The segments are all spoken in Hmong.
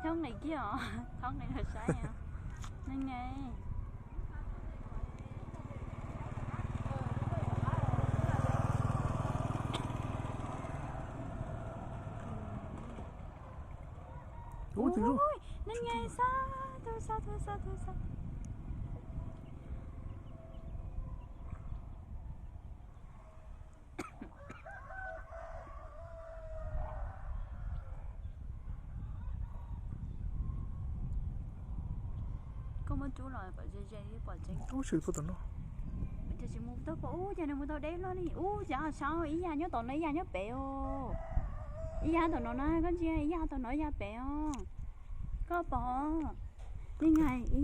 Thaub nqis kiag os, thaub nqis los saib os. Neeg nqis. Ui, neeg nqis, xa tus, xa tus, xa tus, xa. Koj muab rub los kom ze ze li pom tseeb. Ub, tsis tau tom no. Ces tsis mus tau pom ub, ces nws mus tau deb loj li. Ub, ces saib ib yag nyob tom no, ib yag nyob pem os. Ib yag tom no na, koj ntsia ib yag tom no, ib yag pem os. Koj pom, ib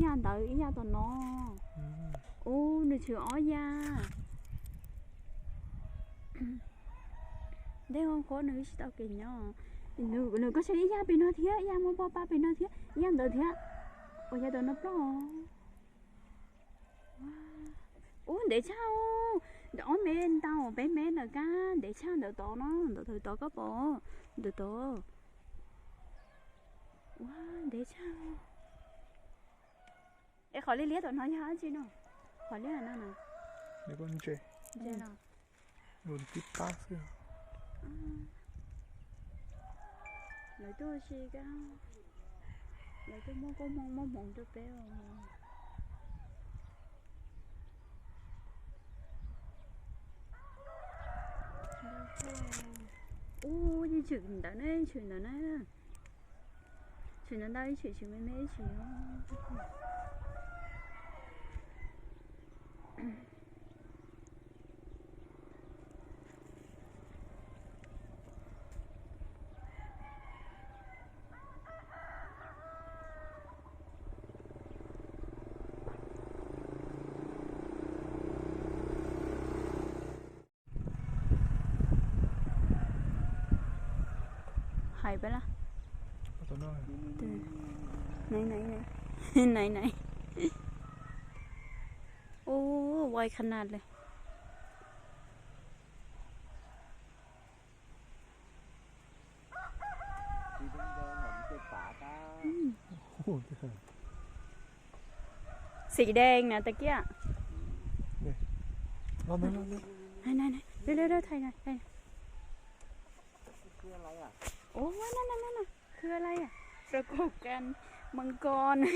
yag ntawd, ib yag tom no. Ub, nws tshwm ob yag. Deb hoob qhuav nws tsis tau kev nyob. Nws koj saib ib yag pem no thiab, ib yag muaj pob pab pem no thiab, ib yag ntawd thiab. Ua yag tom no ploj. Ub, ntev tshaj. Ntawm ob mev ntau, peb mev ntawm kab, ntev tshaj ntawm tod no, ntawm tod koj pom, ntawm tod. Ua, ntev tshaj. Es qhov liab liab tom no yog dab tsi no? Qhov liab no na. Ntses. Ntses los. Tib pab xwb. Lawv tuaj ua si kab, lawv tuaj muab koob hmoov muab hmoov rau peb os. Ub, yeej tshwm ntawd ne, tshwm ntawd na. Tshwm ntawd ntau ib tshwm, tshwm me me ib tshwm. Hais peb lawm. Nai nai, nai nai. Ub, vai khas nas li. Xim dees na tag kiag. Nai nai, lawv lawv lawv thaij na, thaij na. Ua na na na na, khw laj, rau kaum kas, mas nkos na.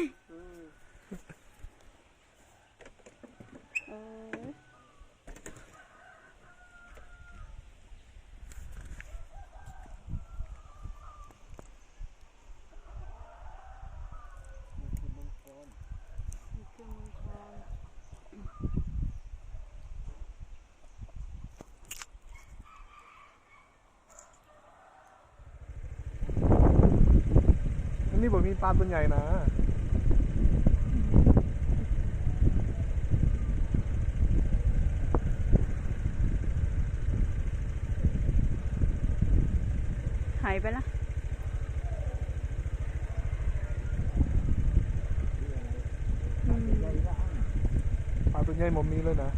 Neb puas muaj pa tuaj nyaim na? Hais peb lawm. Pa tuaj nyaim mos mis lawm na.